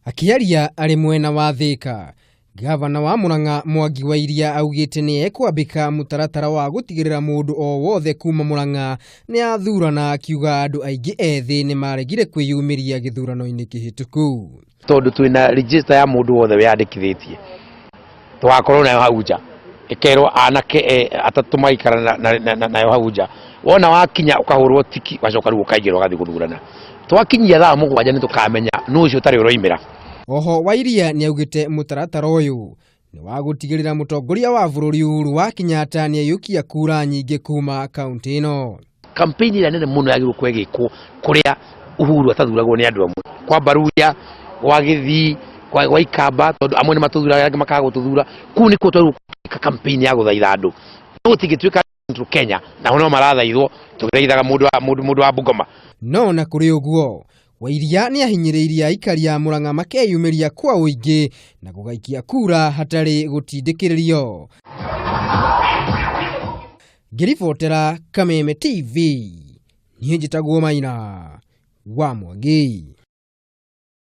Akĩaria arĩ mwena wa Thĩka, gavana wa Murang'a Mwangi wa Iria augĩte nĩ ekwambĩka mũtaratara wa gũtigĩrĩra mũndũ o wothe kuma Murang'a nĩ athurana, akiuga andũ aingĩ ethĩ nĩ maregire kwĩyumĩria gĩthurano-inĩ kĩhĩtũku. Tondũ twĩna register ya mũndũ wothe wĩyandĩkithĩtie, tũgakorwo nayo hau nja, ĩkerwo anake atatũ maikara nayo hau nja. Wona wakinya ũkahũrwo tiki, ũgacoka rĩu ũkaingĩra ũgathiĩ gũthurana. Twakinyia thaa 7 nĩ tũkamenya nũ ũcio ũtarĩ ũroimĩra. Oho Wairia nĩ augĩte mũtaratara ũyũ nĩ wa gũtigĩrĩra mũtongoria wa bũrũri Uhuru wa Kenyatta nĩ aiyũkia kura nyingĩ kuma kaunti ĩno. Campaign ĩrĩa nene mũno yagĩrĩirwo kwĩgĩkwo kũrĩa Uhuru atathuragwo nĩ andũ amwe, kwa Baruya, gwa Gĩthii, gwa Ikamba, tondũ amwe nĩ matũthuraga, angĩ makaga gũtũthura. Kũu nĩkuo twagĩrĩirwo gwĩka campaign ya gũthaitha andũ. No gũtingĩtuĩka Central Kenya nao no marathaithwo, tũgĩthaithaga mũndũ wa Bungoma. No na kũrĩ ũguo, Wairia nĩ ahinyĩrĩirie aikari a Murang'a makeyumĩria kwa ũingĩ na gũgaikia kura hatarĩ gũtindĩkĩrĩrio. Ngĩribotera Kameme TV, niĩ njĩtagwo Maina wa Mwangi.